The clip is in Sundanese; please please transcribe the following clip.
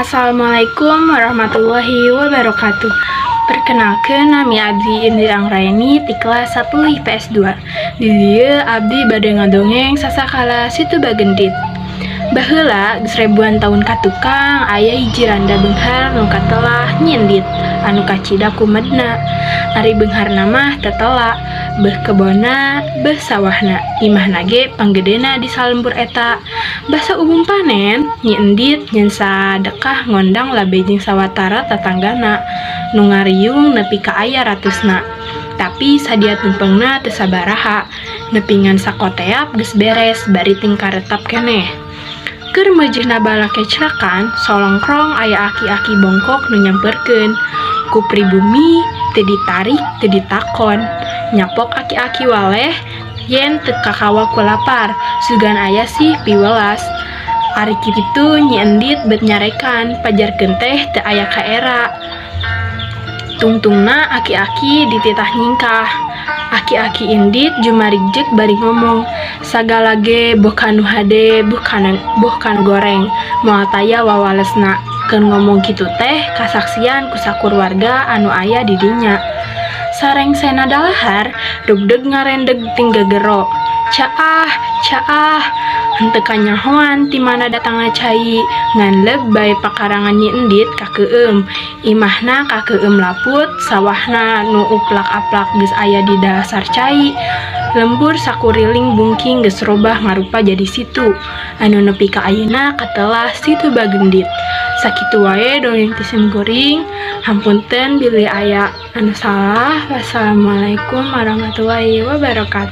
Assalamualaikum warahmatullahi wabarakatuh. Perkenalkan, nami Abdi Indri Anggraeni ti kelas 10 IPS 2. Di dieu Abdi bade ngadongeng sasakala Situ Bagendit. Baheula, geus ribuan tahun ka tukang, aya hiji randa beunghar nu katelah Nyi Endit anu kacida kumedna. Ari beungharna mah tetela, beuh kebonna, beuh sawahna, imahna ge panggedena di salembur eta. Basa umum panen, Nyi Endit nyen sadekah ngondang labe jeung sawatara tatanggana nu ngariung nepi ka aya ratusna. Tapi sadia tumpengna teu sabaraha, nepi ngan sakoteap geus beres bari tingkaretap keneh. Keur meujeuhna balakecrakan, solongkrong aya aki-aki bongkok nu nyamperkeun. Ku pribumi teu ditarik, teu ditakon. Nyapok aki-aki waleh yen teu kakawal ku lapar, sugan aya sih piwelas. Ari kitu Nyi Endit bet nyarekan, pajarkeun teh teu aya kaera. Tungtungna aki-aki dititah nyingkah. Aki-aki indit jumarigjeg bari ngomong, "Sagala ge boh kanu hade, boh kanu goreng, moal taya wawalesna." Keur ngomong kitu teh kasaksian ku sakur warga anu aya di dinya. Sarengsena dalahar, rugdeg ngarendeg ting gegero. Caah, caah, henteu kanyahoan ti mana datangna cai, ngan leug bae pakarangan Nyi Endit kakeueum. Imahna kakeueum laput, sawahna nu uplak-aplak geus aya di dasar cai. Lembur sakuriling bungking geus robah ngarupa jadi situ anu nepi ka ayeuna katelah Situ Bagendit. Sakitu wae dongeng ti sim kuring. Hapunten bilih aya anu salah. Wassalamualaikum warahmatullahi wabarakatuh.